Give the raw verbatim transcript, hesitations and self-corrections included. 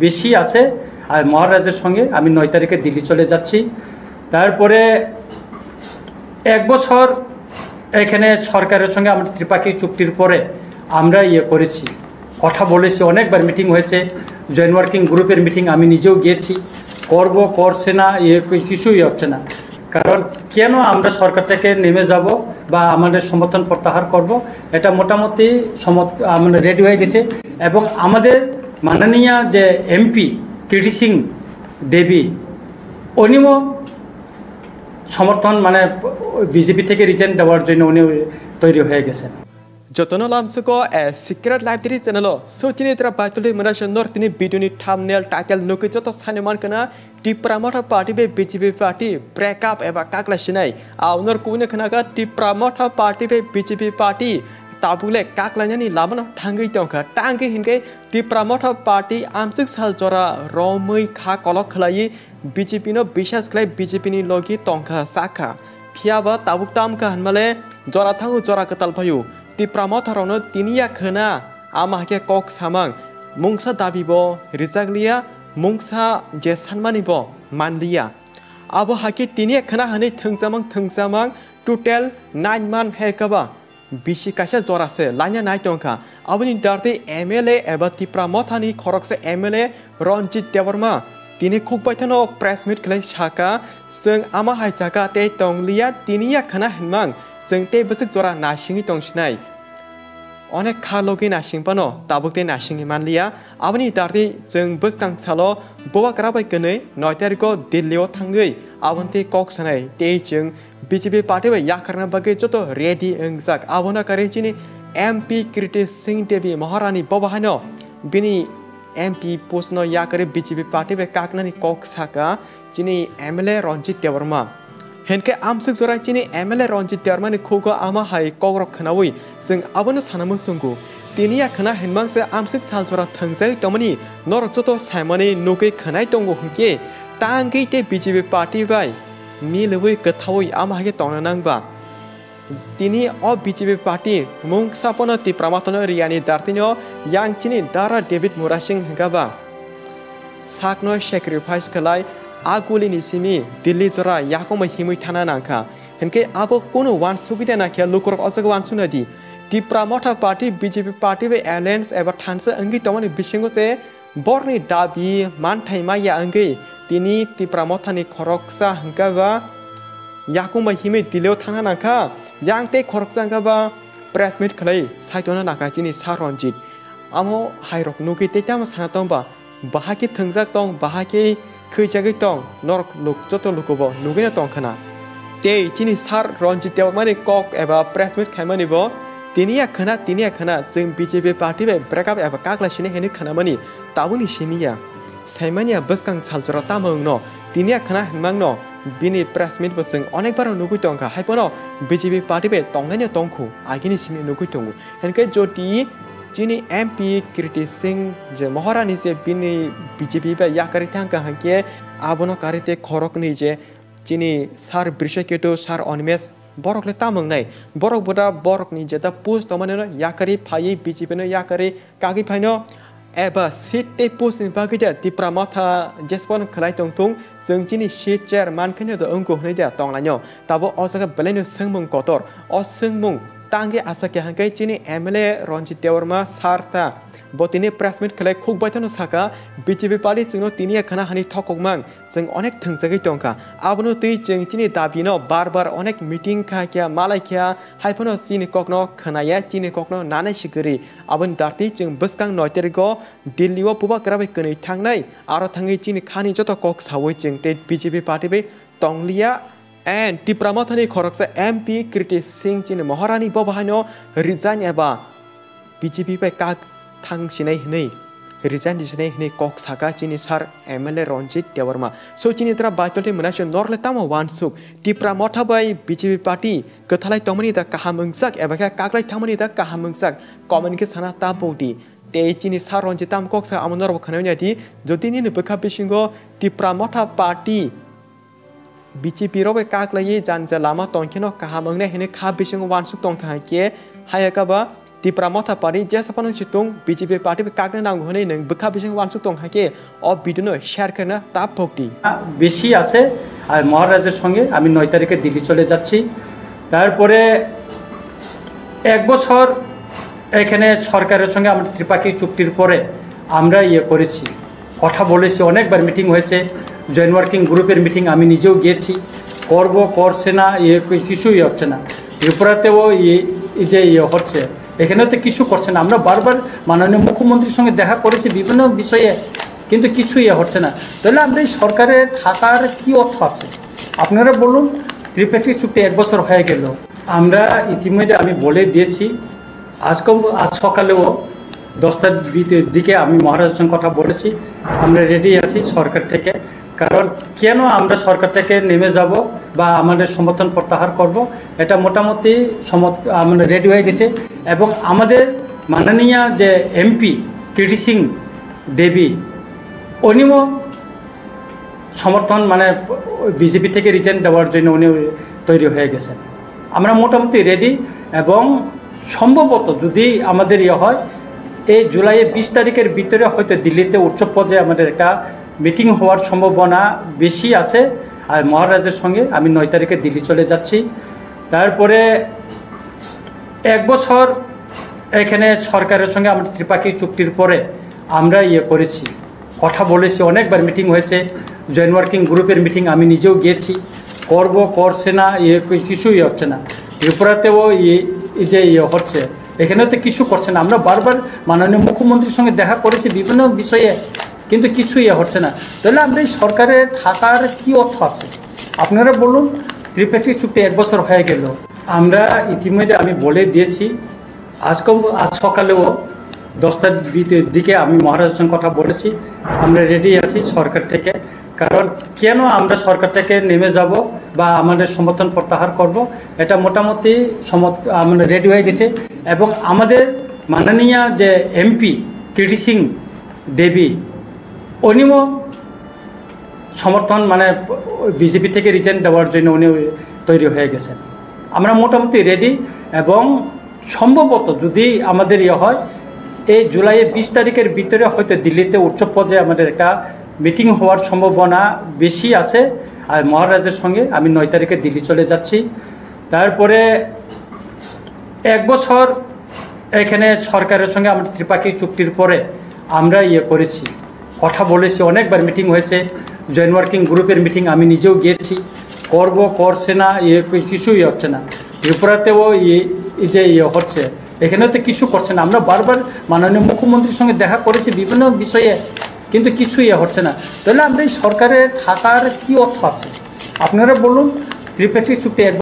বেশি আছে। আর মহারাজের সঙ্গে আমি নয় তারিখে দিল্লি চলে যাচ্ছি। তারপরে এক বছর এখানে সরকারের সঙ্গে আমরা ত্রিপাক্ষিক চুক্তির পরে আমরা ইয়ে করেছি, কথা বলেছি, অনেকবার মিটিং হয়েছে, জয়েন্ট ওয়ার্কিং গ্রুপের মিটিং আমি নিজেও গিয়েছি, করব করছে না, ইয়ে কিছুই হচ্ছে না। কারণ কেন আমরা সরকার থেকে নেমে যাব বা আমাদের সমর্থন প্রত্যাহার করব, এটা মোটামুটি সমর্থ-, মানে রেডি হয়ে গেছে। এবং আমাদের মাননীয় যে এমপি কীর্তি সিং দেবী, উনিও সমর্থন, মানে বিজেপি থেকে রিজাইন দেওয়ার জন্য উনি তৈরি হয়ে গেছেন। Jotono lamsugo a secret library channel o sochini tra baitoli mura se nor tini video ni thumbnail title nukui joto sani mankana Tipra Motha party bai B J P party break up eba kakla sinai. Aunor kubuni khanaka Tipra Motha party bai B J P party tabukle kaklainani lamano thangwi tongkha. Tangwi hinkhe Tipra Motha party amsuk sal jora romwi kha kolok khlaiwi B J P no bisas khlai B J P ni logi tongkha sakha. Phiyaba tabuk tamkha hinmale jora thango jora kwtal phaio. Tipra Motha rokno tini ya khwna ama hakhe kok samang mungsa dabi bo rijakliya, mungsa je sanmani bo manliya. Abo hakhe tini ya khwna hwnwi thwngsamang thwngsamang total nine month hai kaba bisi kaisa jora se laina nai tongkha. Aboni dartwi M L A eba Tipra Mothani khoroksa M L A Ranjit Debbarma tini khukbaithano press meet khlai saka, "Chwng ama hai jaga tei tongliya, tini ya khwna hinmang chwng tei bwswk jora naisingwi tongsinai. Onek kha logwi naising phano tabuk tei naisingwi manliya." Aboni dartwi chwng bwskang salo bubagra bai kwnwi noi tariko Delhi o thangwi aboni tei kok sanai tei chwng B J P party bai yakarna bagwi joto ready wngjak. Abono karwi chini M P Kriti Singh Devi Maharani bobo haino bini M P post no yakarwi B J P party bai kaknani kok saka chini M L A Ranjit Debbarma. Hinkhe amswk jora chini M L A Ranjit Debbarmani khugo ama hai kokrok khwnawi chwng abono sana muchungo. Tini ya khwna hinmang se amswk sal jora thwngjagwi tongmani norok joto saimani nugwi khwnai tongo hinkhe tangwi tei B J P party bai milwi kwthaui ama hai khe tongna nang ba. Tini o B J P party mungsa phano Tipra Mothano riyani dartino yang chini Dara David Murasing hwnkha ba sakno sacrifice khlai a gulini simi Delhi jora yakungma himwi thana nangkha. Hinkhe abo kunu wansugwi de nakhe lukurok o jaga wansukna di. Tipra Motha party B J P party bai alliance eba thansa wngwi tongmani bisingo se borni dabi manthai maya wngwi tini Tipra Mothani khoroksa hwnkha ba yakung bai himwi Delhi o thangna nangkha, yang tei khoroksa hwnkha ba press meet khlai saitona nangkha chini Sir Ranjit. Amo hairok nugwi tei tamo sana tong ba, bahai khe thwngjak tong, bahai khe khwijagwi tong, norok luk joto lukubo nugwino tongkhwna. Tei chini Sir Ranjit Debbarmani kok eba press meet khaimani bo tini ya khwna, tini ya khwna, chwng B J P party bai break up eba kakla sini hwnwi khwnamani tabukni simi ya. Saimani ya bwskang salchora tamo wngno, tini ya khwna hinmangno bini press meet bo chwng onekbar nugwi tongkha, haiphano B J P party bai tongnaino tongkhu, agini simi nugwi tongo. Hinkhe jodi chini M P Kriti Singh je Maharani se bini B J P bai yakarwi thangkha hinkhe abono karwi tei khoroknwi je chini Sir Brishaketu, Sir Animesh, borok le tamo wngnai? Borok bo da borokni jeta post tongmani no yakarwi phaiwi B J P no yakarwi kagwi phaino eba seat tei post ni bagwi da Tipra Motha jespon khlai tongthung, chwng chini seat chair mankhaino da wngkho hwnwi da tonglaino. Tabo o jaga belaino swngmung kotor. O swngmung tangwi asakya hinkhe chini M L A Ranjit Debbarma sir ta bo tini press meet khlai khukbaithano saka, B J P party chwngno tini ya khwna hani thokokmang. Chwng onek thwngjagwi tongkha. Abono twi chwng chini dabino bar bar onek meeting kha khe malai kha, haiphano chini kokno khwnaya, chini kokno nanai si kwrwi. Aboni dartwi chwng bwskang noi tarigo Delhi o bubagra bai kwnwi thangnai. Aro thangwi chini khani joto kok saui chwng tei B J P party bai tongliya. And Tipra Mothani khoroksa M P Kriti Singh chini Maharani bobo haino resign eba B J P bai kak thang sinai hwnwi, resign di sinai hwnwi kok saka chini sir M L A Ranjit Debbarma. So chini tra baitol tei mwnai se norle tamo wansuk? Tipra Motha bai B J P party kwthalai tongmani da kaham wngjak eba khe kaklai thangmani da kaham wngjak? Comment khe sana ta bokdi. Tei chini sir Ranjit tamo kok sa amo norok khwnai di. Jodi nini bwkha bisingo Tipra Motha party B J P rok bai kaklaiwi jani je lama tongkheno kaham wngnai hwnwi kha bisingo wansuk tongkha hinkhe, hayakaba Tipra Motha Party jesa phano chitung B J P party bai kakna nango hwnwi nwng bwkha bising uansuk tong hai khe o video no share khaina ta phokdi. বেশি আছে, আর মহারাজের সঙ্গে আমি নয় তারিখে দিল্লি চলে যাচ্ছি। তারপরে এক বছর এখানে সরকারের সঙ্গে আমাদের ত্রিপাক্ষিক চুক্তির পরে আমরা ইয়ে করেছি, কথা বলেছি, অনেকবার মিটিং হয়েছে, জয়েন্ট ওয়ার্কিং গ্রুপের মিটিং আমি নিজেও গিয়েছি, করব করছে না, ইয়ে কিছুই হচ্ছে না। ত্রিপুরাতেও ইয়ে, এই যে ইয়ে হচ্ছে, এখানে তো কিছু করছে না। আমরা বারবার মাননীয় মুখ্যমন্ত্রীর সঙ্গে দেখা করেছি বিভিন্ন বিষয়ে, কিন্তু কিছু ইয়ে হচ্ছে না। তাহলে আমরা এই সরকারে থাকার কি অর্থ আছে? আপনারা বলুন, ত্রিপাক্ষিক চুক্তি এক বছর হয়ে গেল। আমরা ইতিমধ্যে, আমি বলে দিয়েছি, আজকে, আজ সকালেও দশটার দিকে আমি মহারাজের সঙ্গে কথা বলেছি। আমরা রেডি আছি সরকার থেকে, কারণ কেন আমরা সরকার থেকে নেমে যাব বা আমাদের সমর্থন প্রত্যাহার করব, এটা মোটামুটি সমর্থ-, আমরা রেডি হয়ে গেছে। এবং আমাদের মাননীয় যে এমপি কীর্তি সিং দেবী, উনিও সমর্থন, মানে, বিজেপি থেকে রিজাইন দেওয়ার জন্য উনি তৈরি হয়ে গেছেন। আমরা মোটামুটি রেডি এবং সম্ভবত যদি আমাদের ইয়ে হয়, এই জুলাইয়ের বিশ তারিখের ভিতরে হয়তো দিল্লিতে উচ্চ পর্যায়ে আমাদের একটা মিটিং হওয়ার সম্ভাবনা বেশি আছে। আর মহারাজের সঙ্গে আমি নয় তারিখে দিল্লি চলে যাচ্ছি। তারপরে এক বছর এখানে সরকারের সঙ্গে আমাদের ত্রিপাক্ষিক চুক্তির পরে আমরা ইয়ে করেছি, কথা বলেছি, অনেকবার মিটিং হয়েছে, জয়েন্ট ওয়ার্কিং গ্রুপের মিটিং আমি নিজেও গিয়েছি, করব করছে না, ইয়ে কিছুই হচ্ছে না। ত্রিপুরাতেও ইয়ে, এই যে ইয়ে হচ্ছে, এখানে তো কিছু করছে না। আমরা বারবার মাননীয় মুখ্যমন্ত্রীর সঙ্গে দেখা করেছি বিভিন্ন বিষয়ে, কিন্তু কিছু ইয়ে হচ্ছে না। তাহলে আমরা এই সরকারে থাকার কি অর্থ আছে? আপনারা বলুন, ত্রিপাক্ষিক চুক্তি এক বছর হয়ে গেল। আমরা ইতিমধ্যে, আমি বলে দিয়েছি, আজকে, আজ সকালেও দশটার দিকে আমি মহারাজের সঙ্গে কথা বলেছি। আমরা রেডি আছি সরকার থেকে, কারণ কেন আমরা সরকার থেকে নেমে যাব বা আমাদের সমর্থন প্রত্যাহার করব, এটা মোটামুটি সমর্থ-, আমরা রেডি হয়ে গেছে। এবং আমাদের মাননীয় যে এমপি কীর্তি সিং দেবী, উনিও সমর্থন, মানে, বিজেপি থেকে রিজাইন দেওয়ার জন্য উনি তৈরি হয়ে গেছেন। আমরা মোটামুটি রেডি এবং সম্ভবত যদি আমাদের ইয়ে হয়, এই জুলাইয়ের বিশ তারিখের ভিতরে হয়তো দিল্লিতে উচ্চ পর্যায়ে আমাদের একটা মিটিং হওয়ার সম্ভাবনা বেশি আছে। আর মহারাজের সঙ্গে আমি নয় তারিখে দিল্লি চলে যাচ্ছি। তারপরে এক বছর এখানে সরকারের সঙ্গে আমাদের ত্রিপাক্ষিক চুক্তির পরে আমরা ইয়ে করেছি, কথা বলেছি, অনেকবার মিটিং হয়েছে, জয়েন্ট ওয়ার্কিং গ্রুপের মিটিং আমি নিজেও গিয়েছি, করব করছে না, ইয়ে কিছুই হচ্ছে না। ত্রিপুরাতেও ইয়ে, এই যে ইয়ে হচ্ছে, এখানে তো কিছু করছে না। আমরা বারবার মাননীয় মুখ্যমন্ত্রীর সঙ্গে দেখা করেছি বিভিন্ন বিষয়ে, কিন্তু কিছু ইয়ে হচ্ছে না। তাহলে আমরা এই সরকারে থাকার কি অর্থ আছে? আপনারা বলুন, ত্রিপাক্ষিক চুক্তি এক